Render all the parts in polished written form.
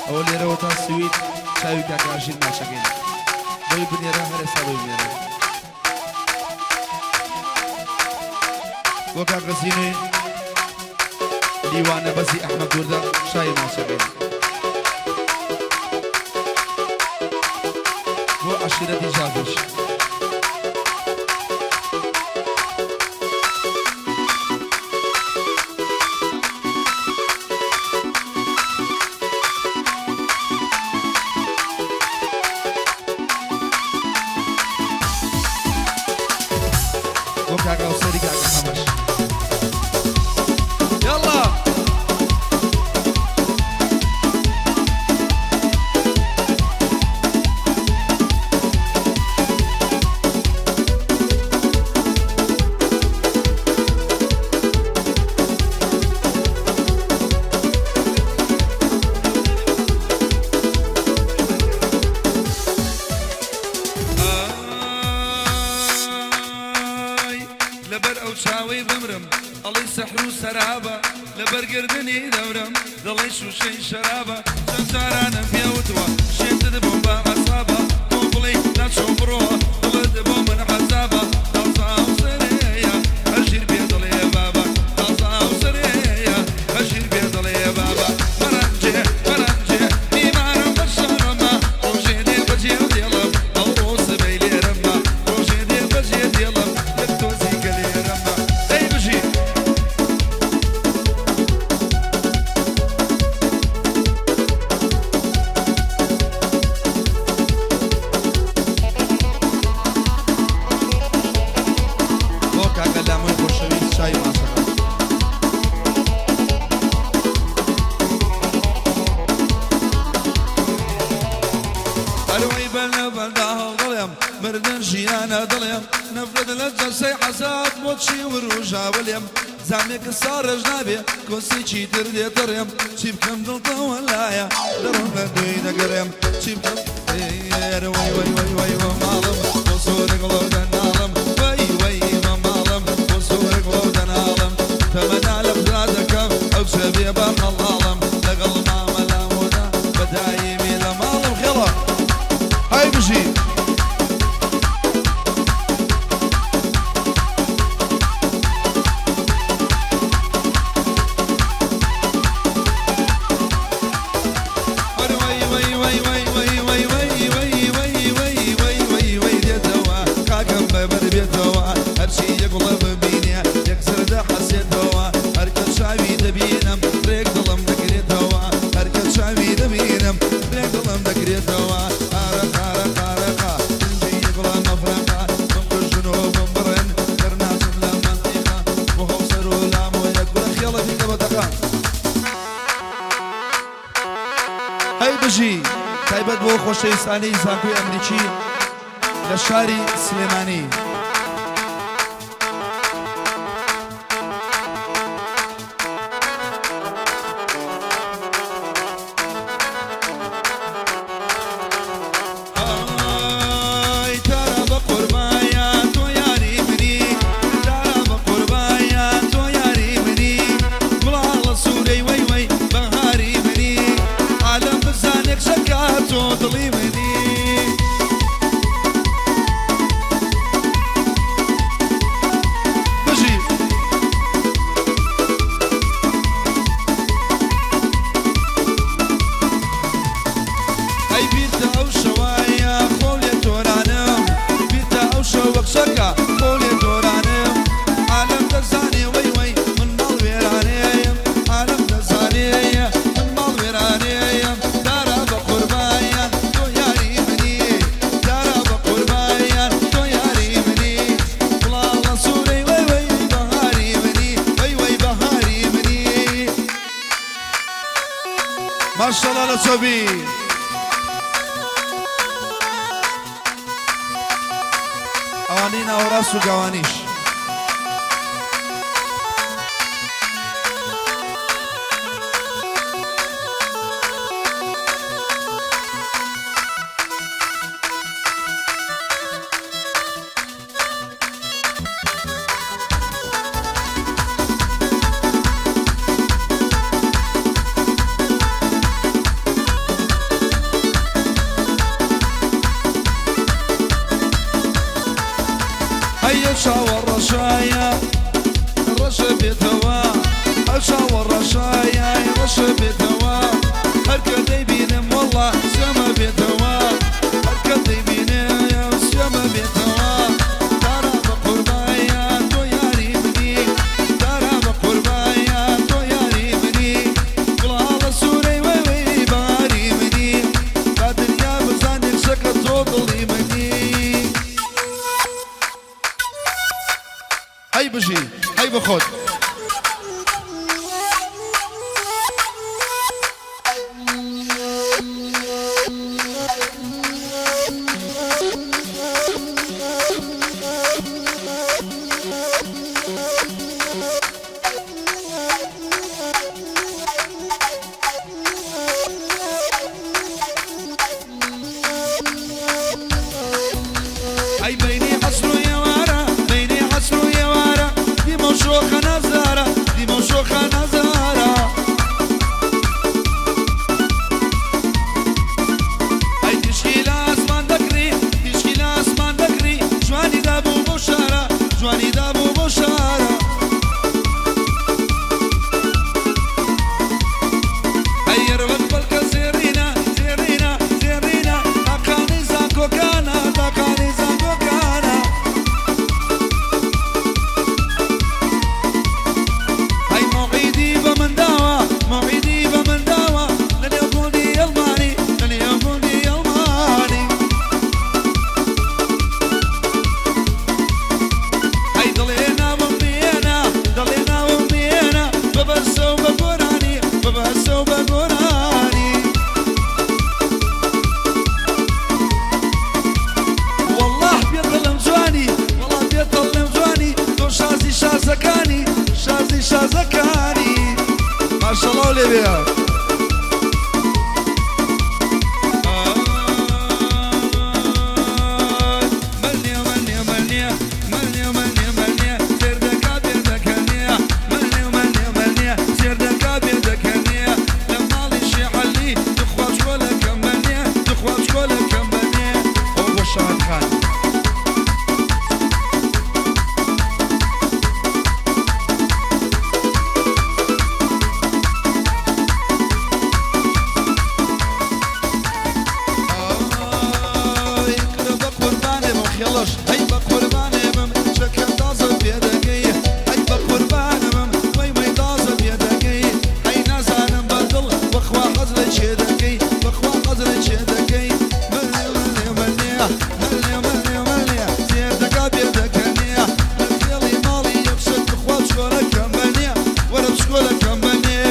ئەوە لێرەوە تا سوید چاوی کاک ئاژیر ماچەکەین. بۆی بنێرە هەر ئێستا بۆی بنێرە. بۆ کاک ڕزینی لیوانە بەزی ئەحمەد وردە شای ماچەکەین. بۆ عەشیرەتی جافیش. بۆ کاک ئەوسەری کاک حەمەش. یاڵڵا. ئای لەبەر ئەو چاوەی بمرم ئەڵێی سەحر و سەرابە لەبەر گردنی دەورم دەڵێی شوشەی شەرابە چەند جارانم پێ وتوە شێتت بووم بە عەسابە تۆ بڵێی ناچۆ بڕۆ دڵت بۆ من عەزابە تازە هاوسەرێیە هەژیر پێ دەڵێ بابە تازە هاوسەرێیە هەژیر پێ دەڵێ بابە مەرەنجێ مەرەنجێ بیمارم بە شەرمە ڕۆژێ دێ بەجێ دێڵم ئەوڕۆ سبەی لێرەمە ڕۆژێ دێ بەجێ دێڵم یەک تۆزی گەلێرەمە دەی بژی. بۆ کاکە لامۆی خۆشەویست چای ماسەکە. ئەروەی بەر لە بەردا هەڵدەڵێم مردن ژیانە دڵێم نەفرەت لە جەسەی عەزاب بۆچی وروژاوە لێم زامێک ساڕێژ نابێ کۆسێکی تر دێتە ڕێم چی بکەم دڵ تەوەلایە دەڕۆم لە دووی دەگەڕێم چی بکەم وەی وەی وەی وەی وە ماڵم بۆ سۆرە گوڵە دەناڵم وەی وەی وە ماڵم بۆ سۆرە گوڵە دەناڵم تەمەنا لە خودا دەکەم ئەو کچە بێ بە حەڵاڵم لەگەڵ مامە لامۆدا بە دایمی لە ماڵم خێڵە هەی بژی. هەی بژی تایبەت بۆ خۆشەویستانی زانکۆی ئەمریکی لە شاری سلێمانی. ئای تارا بە قوربایان تۆ یاری منی تارا بە قوربایان تۆ یاری منی گوڵاڵە سوورەی وەی وەی بەهاری منی عالەم بزانێ کچەکە تۆ دڵی منی. بژی. ئەی بیرتە ئەو شەوایە خۆو لێ تۆرانم بیرتە ئەو شەوە کچەکە خۆو لێ تۆرانم عالەم دەزانێ وەی وەی من ماڵ وێرانەیەم عالەم دەزانێ من ماڵ وێرانەیەم دارا بە قوربانیان تۆ یاری منی دارا بە قوربانیان تۆ یاری منی گوڵاڵە سوورەی وەی وەی بەهاری منی وەی وەی بەهاری منی. ماشەڵا لە چۆبی. ئەوانەی ناوەڕاست و گاوانیش. ڕەشە بێتەوە، ئەو چاوە ڕەشە یای ڕەشە بێتەوە، هەر کە دەیبینم وەڵڵا سوێمە بێتەوە، هەر کە دەیبینم سوێمە بێتەوە. دارا بە قوربایان تۆ یاری منی، دارا بە قوربایان تۆ یاری منی، گوڵاڵە سوورەی وەی وەی باری منی، با دنیا بزانێ کچەکە تۆ دڵی منی. هەی بژی هەی بەخۆت. ئەی بەینی عەسر و ئێوارە، بەینی عەسر و ئێوارە، دیمە و شۆخە نازارە، دیمە و شۆخە نازارە. ئەی تیشکی لە ئاسمان دەکڕی، تیشکی لە ئاسمان دەکڕی، جوانی دابوو بەو شارە، جوانی دابوو بەو شارە. ئەی یەروەک بەڵکە زێڕینە، زێڕینە، زێڕینە، تاقانەی زانکۆکانە، تاقانەی زانکۆکانە. ئەی مەوعیدی بە من داوە، مەوعیدی بە من داوە، لە نێو گوندی ئەڵمانی، لە نێو گوندی ئەڵمانی. ئەی دڵێ ناوم بێنە، دڵێ ناوم بێنە، بە بەرزە و بە گۆرانی، بە بەرزە و بە گۆرانی. وەڵڵاه پێ دڵم جوانی، وەڵا پێ دڵم جوانی، تۆ شازی شازەکانی، شازی شازەکانی. ماشەڵاو لێ بێ. مەلنێ مەلنێ مەلنێ مەلنێ مەلنێ مەلنێ سێردەکا پێدەکەنێ، مەلنێ مەلنێ مەلنێ سێردەکا پێدەکەنێ، لە ماڵی شێعەلی دخوا چکۆلەکەم بەنێ، دخوا چکۆلەکەم بەنێ. ئەوە بۆ شەهات خان. ئای کورە بە قوربانێ بم خێڵەش، هەی بە قوربانێ بم چەکە تازە پێدەگەی، هەی بە قوربانە بم وەی وەی تازە پێدەگەی، هەی نازانم بە دڵ بەخوا حەز لە کێ دەکەی، بەخوا حەز لە کێ دەکەی. مەلێ مەلێ مەلێ مەلێ مەلێ مەلێ زێردەکا پێدەکەنێ، لە خێڵی ماڵی یەکشەک بخوا چکۆلەکەم بەنێ، وەرە چکۆلەکەم بەنێ.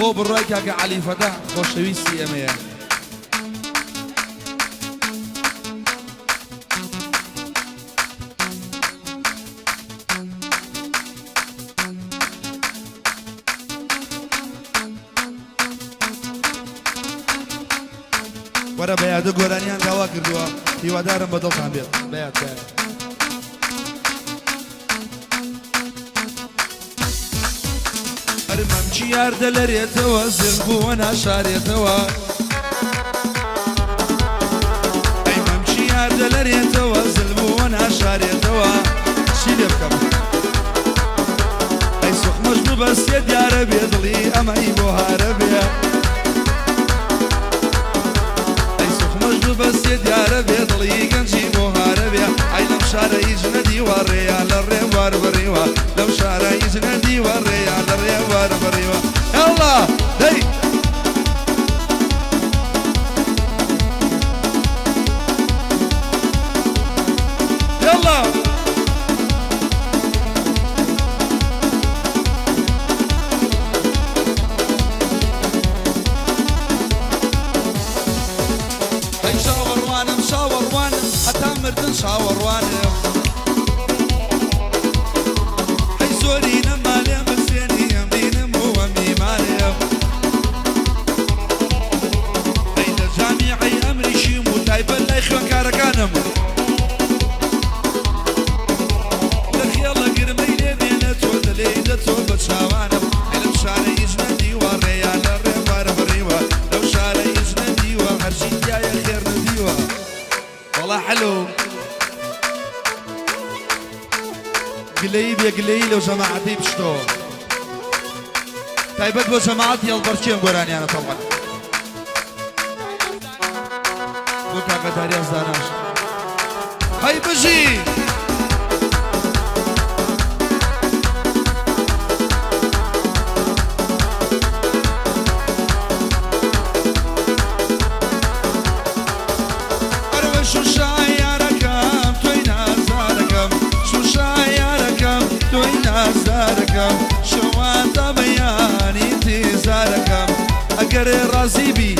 بۆ بڕوای کاکە عەلی فەتاح خۆشەویستی ئێمەیە. وەرە بەیادە گۆرانیان داوا کردووە هیوادارم بەدڵتان بێت بەیاد بەیاد. هەرمەمکی یار دەلەرێتەوە زل بووە ناشارێتەوە، ئەی مەمکی یار دەلەرێتەوە زل بووە ناشارێتەوە، چی لێ بکەم ئەی سوخمەش ببەستێ دیارە بێ دڵی ئەمەی بۆ هارە بێ، ئەی سوخمەش ببەستێ دیارە بێ دڵی گەنجی بۆ هارە بێ. ئەی لەم شارە هیچ نەدیوە ڕێیا لە ڕێوار بڕیوە، لەم شارە هیچ نەدیوە ڕێیا لە ڕێوار بڕیوە. یاڵڵا دەی. یاڵڵا. ئەی چاوەڕوانم چاوەڕوانم هەتا مردن چاوەڕوانم، هەی زۆری نەما لێم بسێنی ئەمرینم و ئەمیمانم، ئەی لە جامیعەی ئەمریشیم و تایبەت لای خوێندکارەکانم، لە خێڵە گرمەی لە تۆ بە چاوانم. ئەی لەم شارە هیچ نەدیوە، ڕێیان لە ڕێبوارە بڕیوە. لەو شارە هیچ نەدیوە، هەرچی تیایە خێر نەدیوە. وەڵا حەلو گلەیی بێ گلەیی لەو جەماعەتەی پشتەوە تایبەت بۆ جەماعەتی هەڵبەرکێم گۆرانیانە تەڵەن بۆ کاکە داریاس داناش هەی بژی. ئەرێ شوشا یارەکەم تۆی نازدارەکەم، شوشا یارەکەم تۆی نازدارەکەم، شەوان تا بەیانی ئینتیزارەکەم، ئەگەر ڕازی بی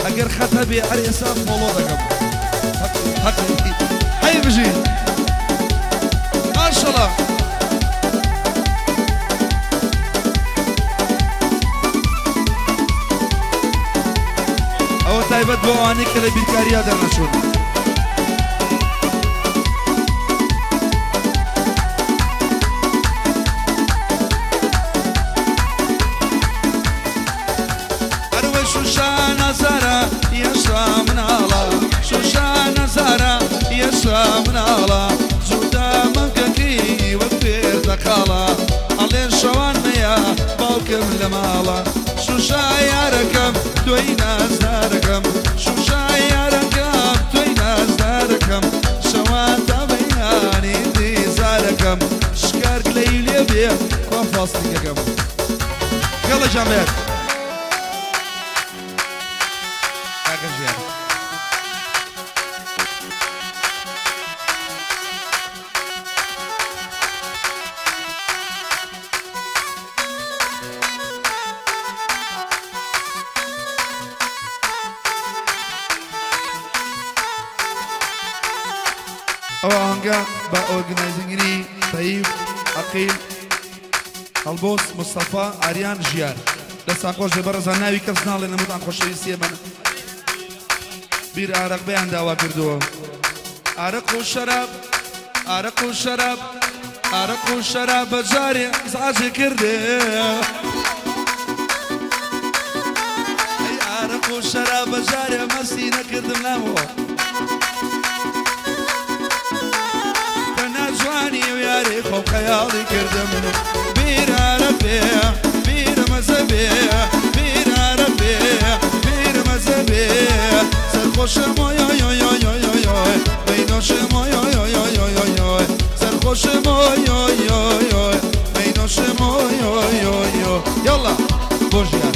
ئەگەر خەت هەبێ هەر ئێستا follow دەکەم. هەی بژی ماشەڵا. ئەوە تایبەت بۆ ئەوانەی کە لە بیرکاریا دەرنەچوون. ئەروەی شوشا نازارە یەشا مناڵە، شوشا نازارە یەشا مناڵە، زوودا مەمکەکەی وەک پێرتەقاڵە، ئەڵێن شەوان مەیە باوکم لە ماڵە. شوشا یارەکەم تۆی نازدارەکەم، شوشا یارەکەم تۆی نازدارەکەم، شەوان تا بەیانی ئینتیزارەکەم، شکار گلەیی لێ بێ کوا فاستینگەکەم. گەڵە گیان بەیاد کاکە ژیار. ئەو ئاهەنگە بە organizing ی تەیب عەقیل هەڵبۆز مستەفا ئاریان ژیار. دەستان خۆش بێ بەڕێزان ناوی کەس ناڵێن هەمووتان خۆشەویستی ئێمەن. بیر ئارەق بەیان داوا کردووە. ئارەق و شەراب ئارەق و شەراب ئارەق و شەراب بە جارێ ئیزعاجی کردێ. ئەی ئارەق و شەراب بە جارێ مەستی نەکردم لامەوە. تەنها جوانی و یاری خۆم خەیاڵی کردم. بیر ئارەق بێ بیر مەزە بێ بیر ئارەق بێ بیر مەزە بێ. سەرخۆشم ئۆی ئۆی ئۆی ئۆی ئۆی ئۆی ئۆی مەینۆشم ئۆی ئۆی ئۆی ئۆی ئۆی ئۆی ئۆی سەرخۆشم ئۆی ئۆی ئۆی ئۆی مەینۆشم ئۆی ئۆی ئۆی ئۆی یاڵا بۆ ژیان.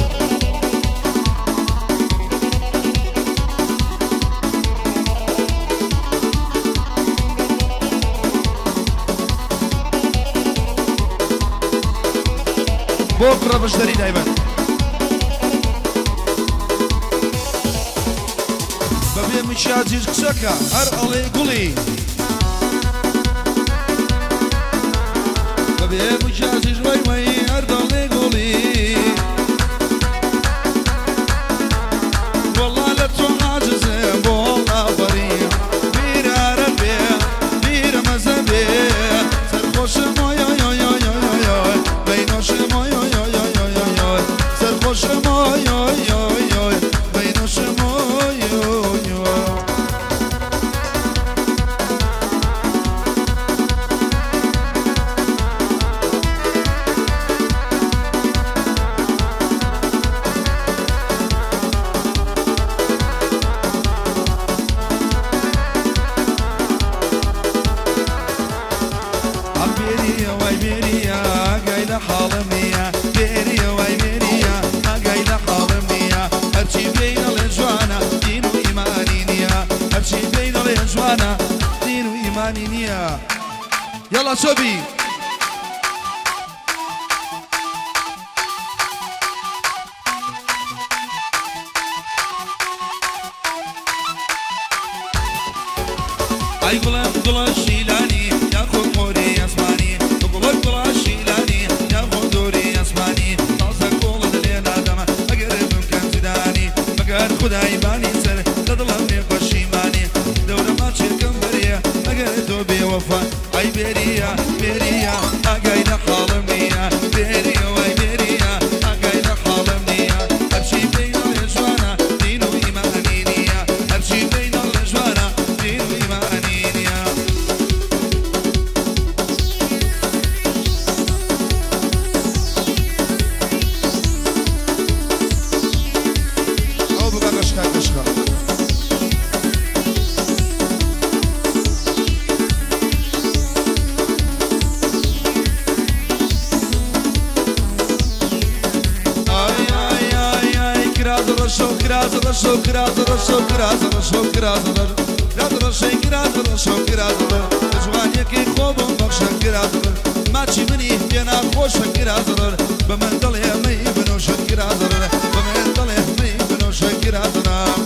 بۆ کوڕە بەشداری تایبەت. بەبێ مکیاجیش کچەکە هەر ئەڵێ گوڵی. بەبێ مکیاجیش وەی وەی هەر دەڵێ گوڵی. وەڵا لە تۆ عاجزم بۆ ئافەرین. بیرارە بێ بیرە مەزە بێ. سەرخۆشم ئۆی ئۆی ئۆی ئۆی ئۆی ئۆی بەینۆشم ئۆی ئۆی ئۆی ئۆی ئۆی ئۆی ئۆی سەرخۆشم ئۆی ئۆی ئۆی ئۆی بەینۆشم ئۆی ئۆی ئۆی. ئەم بێریە وای بێریە ئاگای لە حاڵم نییە، بێریە وای بێریە ئاگای لە حاڵم نییە، هەرچی پێی دەڵێ جوانە دین و ئیمانی نییە، هەرچی پێی دەڵێ جوانە دین و ئیمانی نییە. یەڵا چۆبی. ئای گوڵم گوڵە شیلانی یاخۆ مۆری ئەسمانی، گوڵە گوڵە شیلانی یاخۆ دووری ئەسمانی، تازە کوڵت لێ نادەم ئەگەر بمکەن زیدانی، مەگەر خودای بانی سەر لە دڵم نێ پەشیمانی، دەورە ماچێکم بەرێ ئەگەر تۆ بێوەفا. ئای بێریە بێریە. ڕەشە و کراس ڕەشە و کراس ڕەشە و کراس ڕەشە و کراس ڕەش کراس ڕەشەی کراس ڕەشە و کراس ڕەش لە جوانیەکەی خۆ بۆم بەخشە کراس ڕەش ماچی منی پێ ناخۆشە کراس ڕەش بە من دەڵێ مەی بنۆشە کراس ڕەش بە من دەڵێ مەی بنۆشە کراس ڕەش.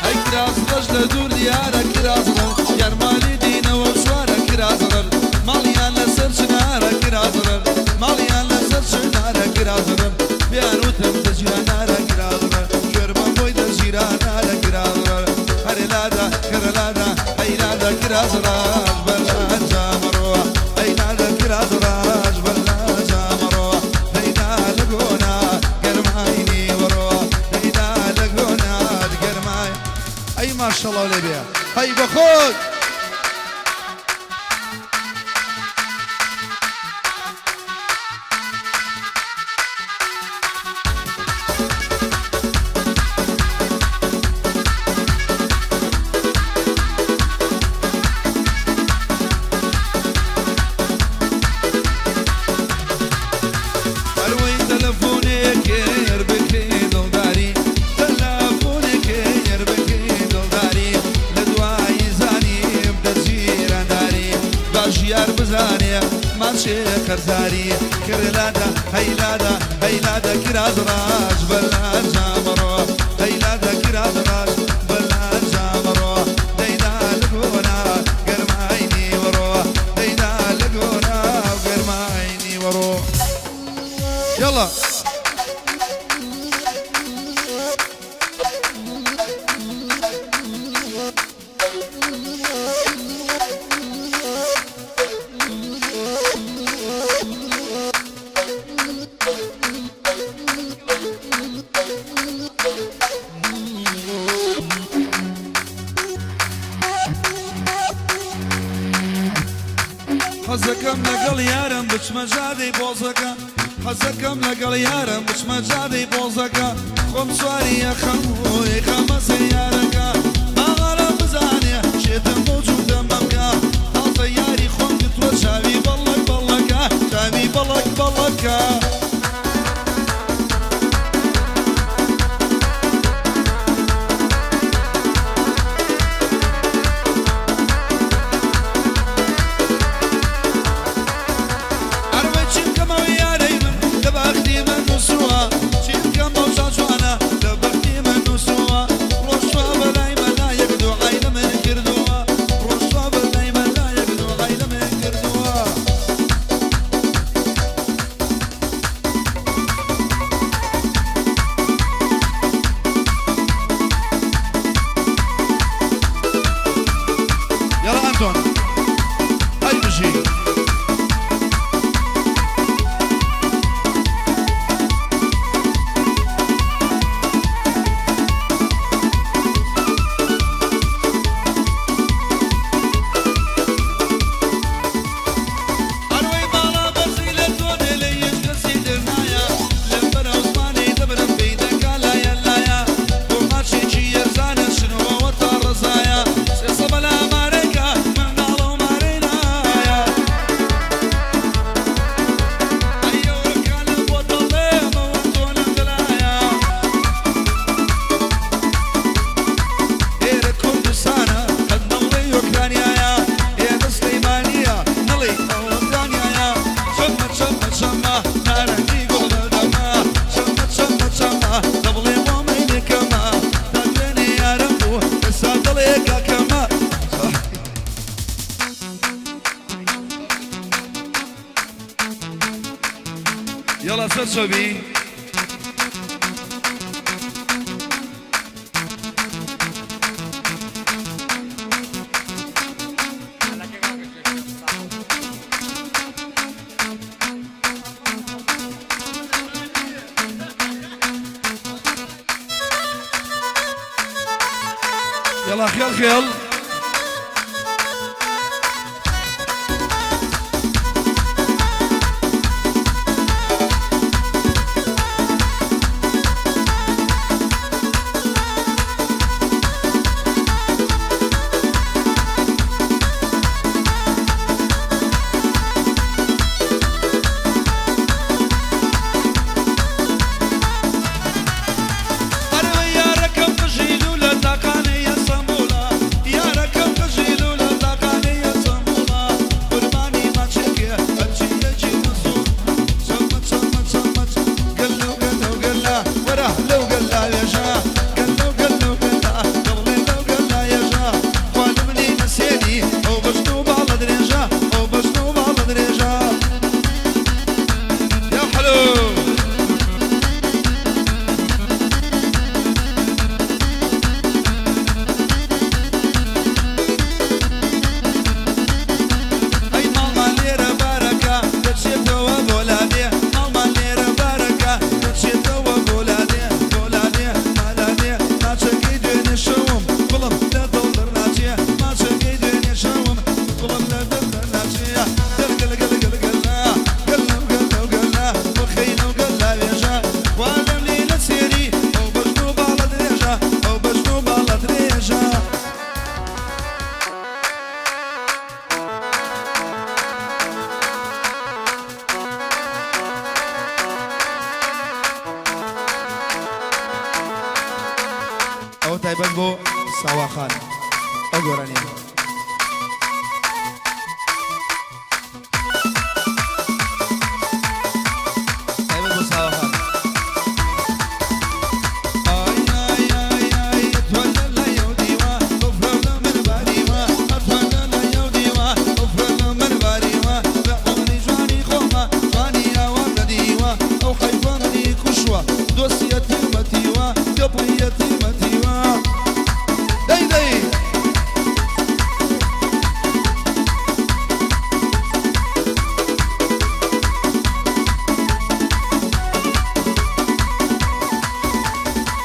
ئەی کراس ڕەش لە دوور دیارە کراس ڕەش یار مالی دینەوە و سوارە کراس ڕەش ماڵیان لەسەر چنارە کراس ڕەش ماڵیان لەسەر چنارە کراس ڕەش پێیان وتم دەجیرانارە کراس ڕەش کوێرمە بۆی دەجیرانارە کراس ڕەش هەرێ لادا کەرە لادا ئەی لادا کراس ڕەش بەرلانجا مەڕۆ ئەی لادا کراس ڕەش بەرلانجا مەڕۆ دەیدا لە گۆنا گەرمای نیوەڕۆ دەیدا لە گۆنات گەرمای. ئەی ماشەڵاو لێ بێ هەی بەخۆت. ئەروەی تەلەفۆنێکێ یەر بکەی دڵداری تەلەفۆنێکێ یەر بکەی دڵداری لە دوایی زانیم دە جیرانداری باش یار بزانێ ماچێ قەرزاری کەرێ لادا هەی لادا هەی لادا کراس ڕاش بەلانجا مەڕۆ هەی لادا کراس ڕاش بەلانجا مەڕۆ دەیدا لە گۆنا گەرمای نیوەڕۆ دەیدا لە گۆنا گەرمای نیوەڕۆ یەڵا. حەزەکەم لەگەڵ یارم بچمە جادەی بۆزەکە حەزەکەم لەگەڵ یارم بچمە جادەی بۆزەکە خۆم سواری یەخەم و یخەمە سەیارەکە باغارم بزانێ شێتم بۆ جووتە مەمکە تازە یاری خۆم گرتووە چاوی بەڵەک بەڵەکە چاوی بەڵەک بەڵەکە. ئەروەی چی بکەم ئەو یارەی من لە بەختی من نووسووە چی بکەم ئەو چاوجوانە لە بەختی من نووسووە ڕۆشتووە بەلای مەلایەک دوعای لە من کردووە ڕۆشتووە بەلای مەلایەک دوعای لە من کردووە. یاڵا ئەنتۆن ئەی بژی. ئەروەی باڵا بەرزی لە تۆ دێ لە هیچ کەسی تر نایە لەم بەرەو زمانی دەبرم پێی دەکا لایە لایە بۆ ماچێکی یەرزانە چنەوە تا ڕەزایە سێ بەلا مارێکە منداڵە و مارەی نایە ئەیەوەکانم بۆ دەڵێمەوە تۆ لەم دلایە ئێرە کوردستانە قەت نەڵێی ئۆکرانیایە ئێرە سلەیمانیە نەڵێی ئۆکرانیایە چەمە چەمە چەمە نارەنگی گوڵ بەدەمە چەمە چەمە چەمە دەبڵێ بۆ مەیلێکەمە تا دوێنێ یارم بوو ئێستا دەڵێ کاکەمە. یەڵا سەرچۆبی. یەڵا خێڵ خێڵ. تایبەت بۆ ساواخان ئەو گۆرانیە. تایبەت بۆ ساواخان.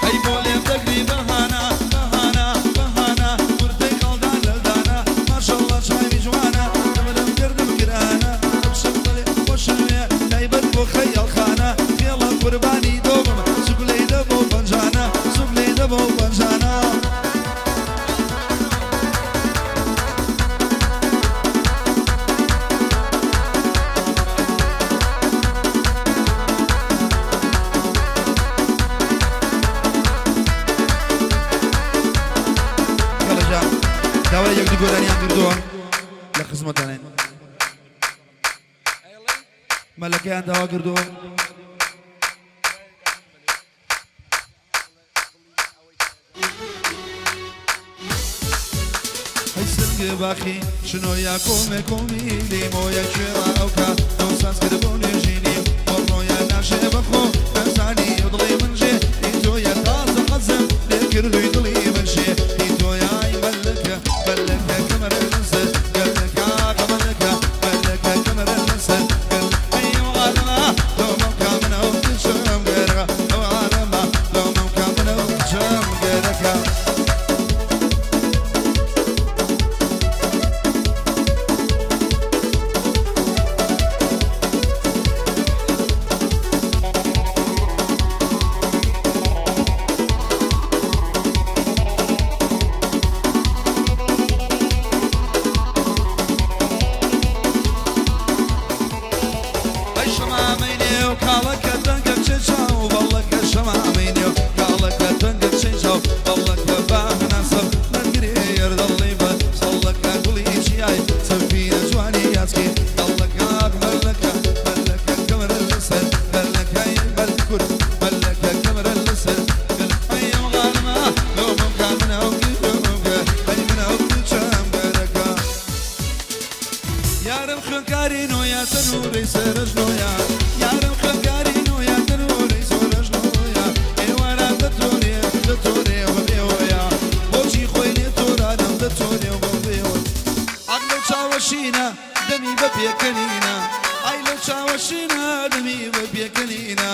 هەی بۆ لێم دەگری بەهانە بەهانە بەهانە کورتەی خەڵدان لەلدانە ماشەڵڵا چاوی جوانە دەمرم گردم گرانە بچم دڵێ خۆشەوێ تایبەت بۆ خەیاڵ خانە خێڵە قوربانی دۆبم سوک لێی دەبۆ پەنجانە سوک لێی دەبۆ پەنجانە. کەڵەجا داوای یەک دوو گۆرانیان کردووە لە خزمەتانین مەلەکەیان داوا کردووە. هەی سنگ باخی شنۆیا کۆمێ کۆمی لیمۆیە کوێڕا ئەوکا ئەو ساز کرد بۆ نوێژینی بۆ ڕۆیە ناشێ بەخۆ نەزانی ئەو دڵی من ژێ ئی تۆیە تازە حەزم لێ کردووی دڵی من شێ ئی تۆیە ئای مەلەکە مەلەکە کەمەرە لەسەر گەلەکە قەمەلەکە مەلەکە کەمەرە لەسەر گەل ئەی ئەو عالەمە لۆ مەمکا منەو کچم گەرەکە ئەو عالەمە لۆ مەمکا منەو کچم گەرەکە. ئەی شەمامەی نێو کاڵەکە دەنگە چێ چاو بەڵەکە شەمامەی نێو کاڵەکە دەنگە چێ چاو بەڵەکە با هەناسەم نەگرێ یەردەڵی بە سەڵەکە گوڵی چیای سەفینە جوانی یاسکی دەڵەکە مەلەکە مەلەکە کەمەرە لەسەر مەلەکە بەلکور مەلەکە کەمەرە لەسەر ئەی ئەم غانمە لۆ مەمکا منەو کچم ئەی منەو کچم گەرەکە یارم خوێندکاری نۆیە تەنورەی سەرەژنۆیە یارم خوێندکاری نۆیە تەنورەی سەرەژنۆیە ئێواران دەتۆرێ دەتۆرێ بەبێوەیە بۆچی خۆی لێ تۆرانم دەتۆرێ بەبێوە ئەک لەو چاوەشینە دەمی بە پێکەنینە ئای لەو چاوەشینە دەمی بە پێکەنینە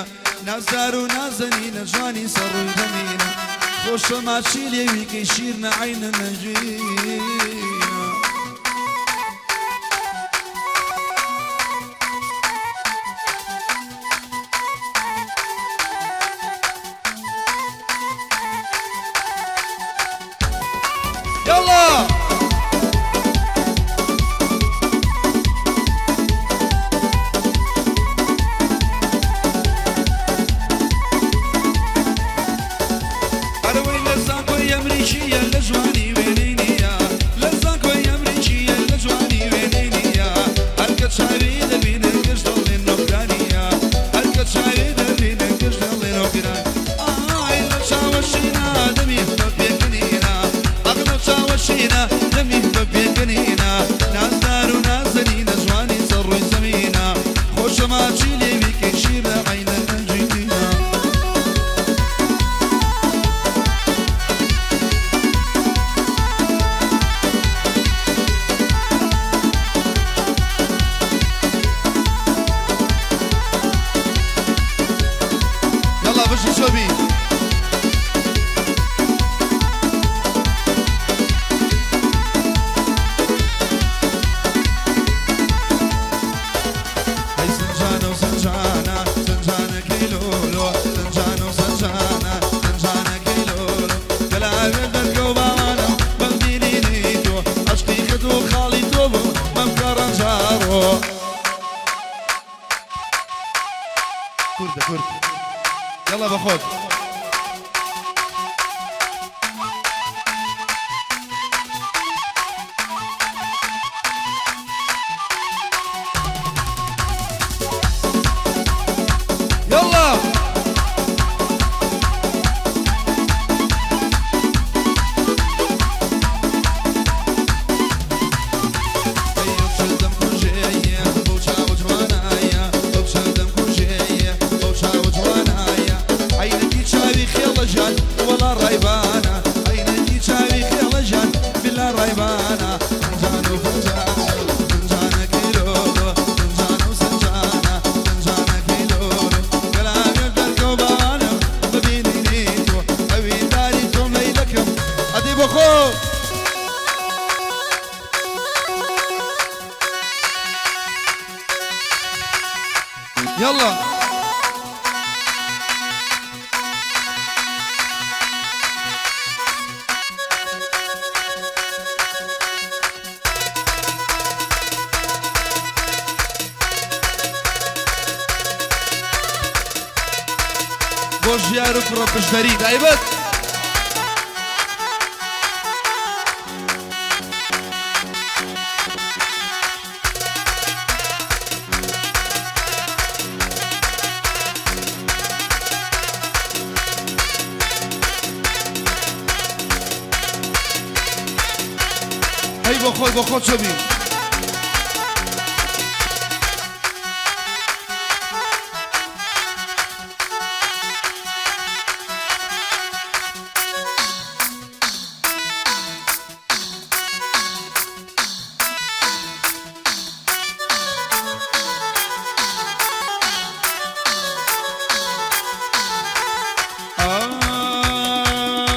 نازدار و نازەنینە جوانی سەڕووی دەمینە خۆشە ماچی لێویکەی شیرنە عەینە نەژینە. يلا ئەرەوەی لە زانکۆی ئەمریکیە لە جوانی وێنەی نییە لە زانکۆی ئەمریکیە لە جوانی وێنەی نییە هەرکە چاوی دەبینن گشت دەڵێن نۆکرانیە هەرکە چاوی دەبینن گشت دەڵێن نۆکران ئای لە چاوەشینا دەمی بە پێکەنینە ئەق لە چاوەشینا دەمی بە پێکەنینە نازدار و نازەنینە جوانی سەر ڕووی زەمینە خۆشە ماچی لێویکەی شیرە عەینە نەجینە. يلا بشي شوبي هەی سنجانە و سنجانە سنجانەکەی لۆلۆ سنجانە و سنجانە سنجانەکەی لۆلۆ گەلاوێ دەرکەو باوانم بەم بینینی تۆ عەشقی خەت و خاڵی تۆ بووم بەم کەڕەنجاڕۆ کوردە کورد یەڵا بەخۆت. بۆ ژیار و کوڕە پشدەری تایبەت. هەی بۆ خۆت بۆ خۆت چۆبی.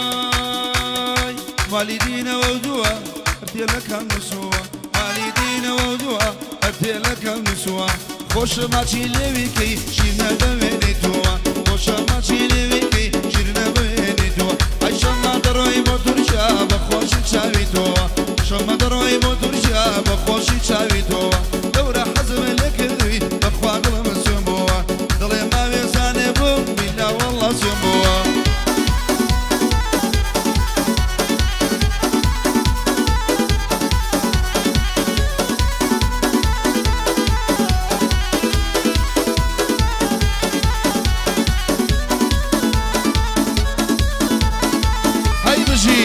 ئای مالی دینەوە و دووە هەرتێلەکەم نووسووە مالی دینەوە و دووە هەرتێلەکەم نووسووە خۆشە ماچی لێویکەی شیر نەدەوێنی تۆوە خۆشە ماچی لێویکەی شیر نەبوێنی تۆوە ئەی شەمە دەڕۆی بۆ تورکیا بە خۆشی چاوی تۆوە شەمە دەڕۆی بۆ تورکیا بە خۆشی چاوی تۆوە لەورە حەزم لێ کردووی بەخوا دڵم سوێن بۆوە دڵێ ماوێ زانێ بووم بیلا وەڵڵا سوێن بۆوە. هەی بژی.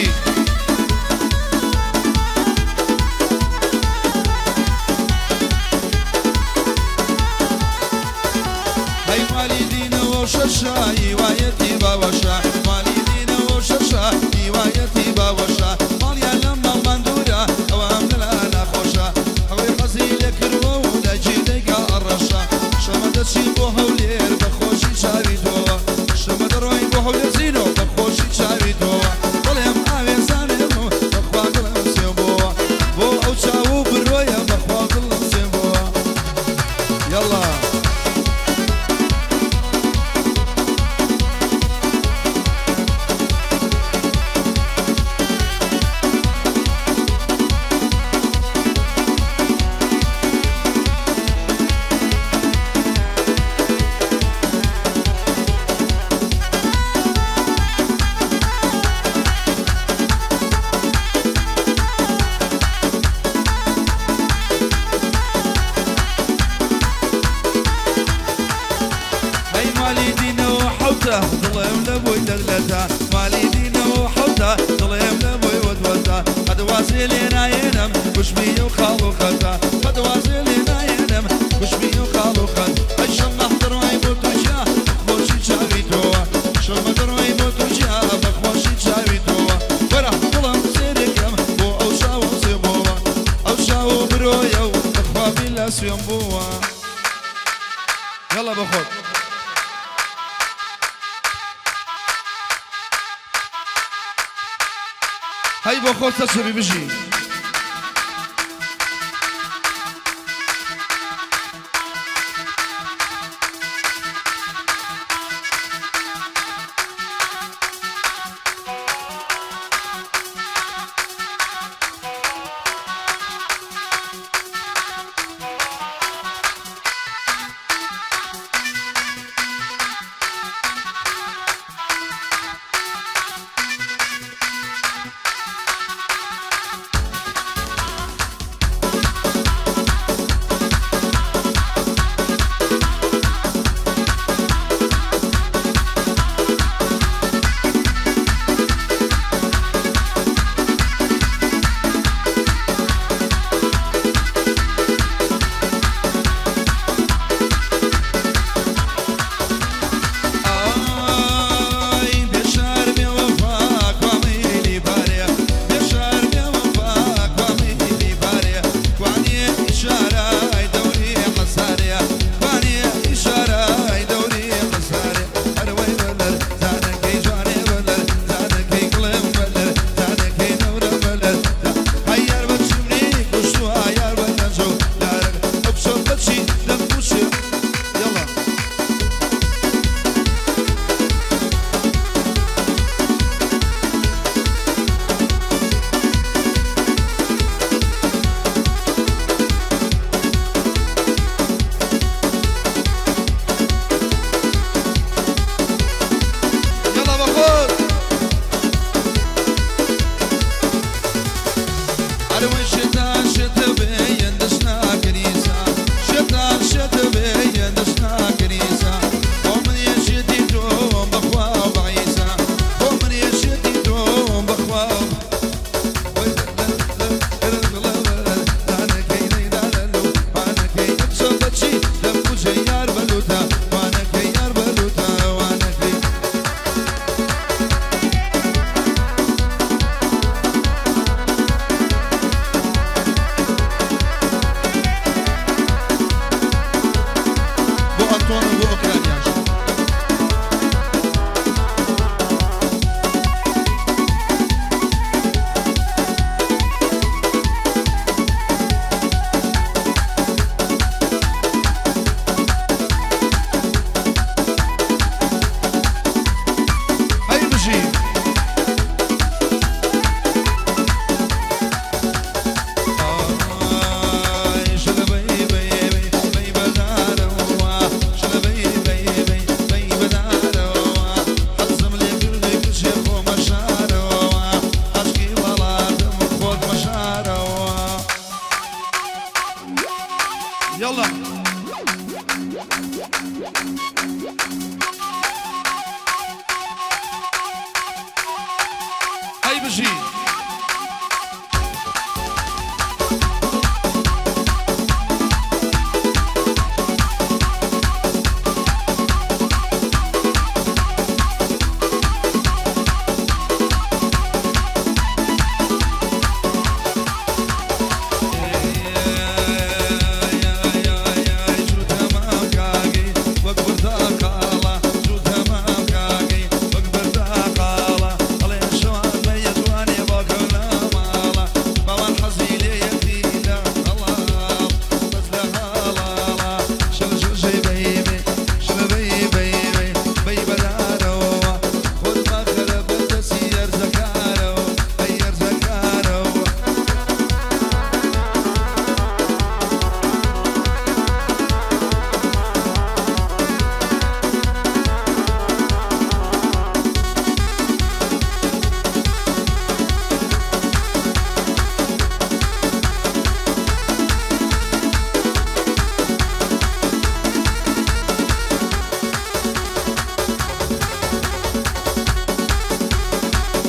هەی مالی دینەوە شەشە هیوایەتی باوەشە مالی دینەوە شەشە هیوایەتی باوەشە ماڵیان لەم ماڵمان دوورە ئەوام لەلا ناخۆشە ئەوەی حەزی لێ کردووە و دایکی دەیکا ئەڕەشە شەمە دەچین بۆ هەولێر بە خۆشی چاوی تۆوە شەمە دەڕۆین بۆ هەولێر زینۆ بە خۆشی چاوی تۆوە دڵێم ئاوێزانێم و بەخوا دڵم سێو بۆوە بۆ ئەو چاو و برۆیە بەخوا دڵم سێو بۆوە یەڵا. هەی مالی دینەوە حەوتە دڵێم لە بۆی دەرلەتە مالی دینەوە حەوتە دڵێم لە بۆی وەدوەتە قەت وازێ لێ نایەنم کوشمی و خاڵ و خەتە قەت وازێ لێ نایەنم کوشمی و خاڵ و خەت ئەی شەمە دڕۆی بۆ تورکیا خۆشی چاوی تۆوە شەمە دڕۆی بۆ تورکیا بە خۆشی چاوی تۆوە وەرە دڵم سێرێکم بۆ ئەو چاوە سێ بۆوە ئەو چاوە برۆیە و بەخوا بیلا سوێم بووە یەڵا بەخۆت. هەی بۆ خۆت سەرچەبی بژی. بژی.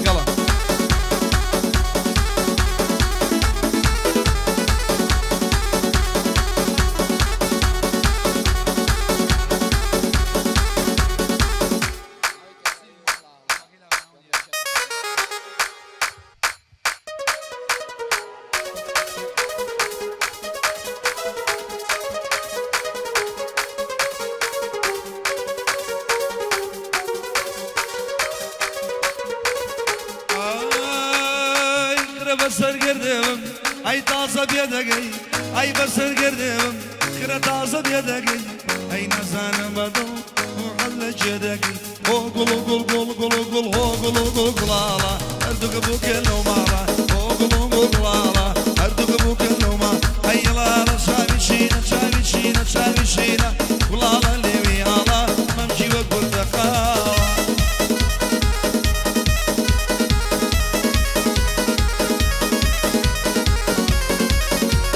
یاڵا. ئای خرە بەسەر گردێبم ئەی تازە بێدەگەی ئەی بەسەر گردێبم خرە تازە بێدەگەی ئەی نازانم بەدڵ حەز لە کێ دەکەی هۆ گوڵ و گوڵ گوڵ گوڵ و گوڵ هۆ گوڵ و گوڵ گوڵاڵە هەردووکە بووکە لەو ماڵە هۆ گوڵ و گوڵ گوڵاڵە هەردووکە بووکە لەو ماڵ ئەی ڵاڵە چاوی شینە چاوی شینە چاوی شینە گوڵاڵە لێوی ئاڵا مەمکی وەک پرتەقاڵە.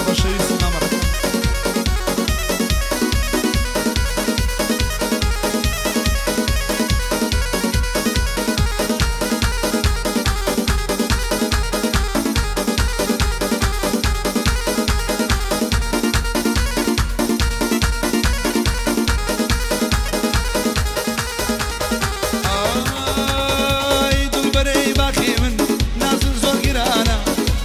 خۆشەویستی مامە ڕەفیق. ئای دڵبەرەی باخی من نازم زۆر گرانە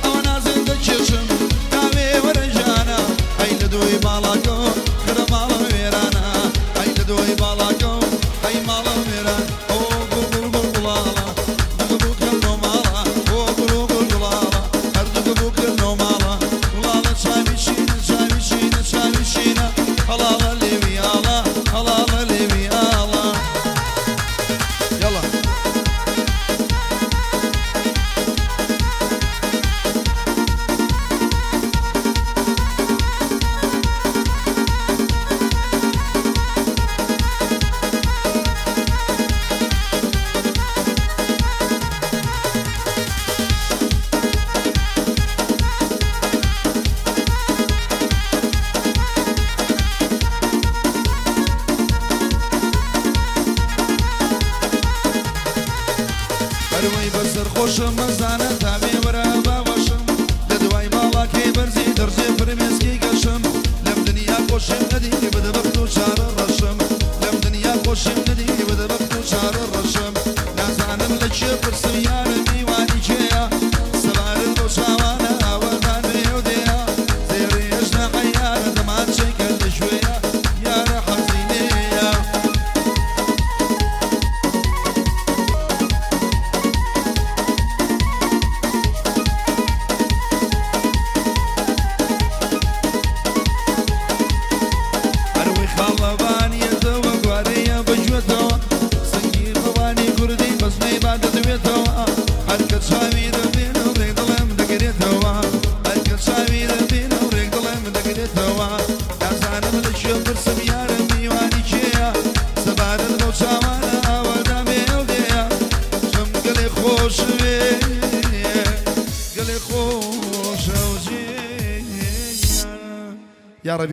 ئەوە نازم دەکێشم تاوێ وەرە ژانە ئەی لە دوای باڵاکەو خرە ماڵە وێرانە ئەی لە دوای باڵاکەو ئەی ماڵە وێران ئۆ گوڵ گوڵ گوڵ گوڵاڵە دوگە بووکەم لۆ ماڵە ئۆ گوڵ گوڵ گوڵاڵە هەر دوگە بووکەم لۆ ماڵە گوڵاڵە چاوی شینە چاوی شینە چاوی شینە هەڵاڵە لێوی ئاڵا هەڵاڵە لێوی ئاڵا یاڵا. هەروەی بەسەر خۆشم مەزانە تا بێ وەرە باوەشم لە دوای باڵاکەی بەرزی دەڕژێ فرمێسکی گەشم لەم دنیا خۆشم نەدی بدبەخت و چارە ڕەشم لەم دنیا خۆشم نەدی بدبەخت و چارە ڕەشم نازانم لە کێ پرسم یارم میوانی کێیە سەبارەت بەو چاوانە ئاوەدان نێو دێیە زێڕی ئەژنە عەیارە دەمانچەی کە لە کوێیە یارە حەزی لێیە. هەروەی خاڵەبانیەتەوە گوارەیە بەگوێتەوە سنگی قوانی کوردی بەزمەی با دەدوێتەوە هەرکە چاوی دەبینم ڕێک دڵم دەگرێتەوە هەرکە چاوی دەبینم ڕێک دڵم دەگرێتەوە نازانم لە کوێ پرسم یارم.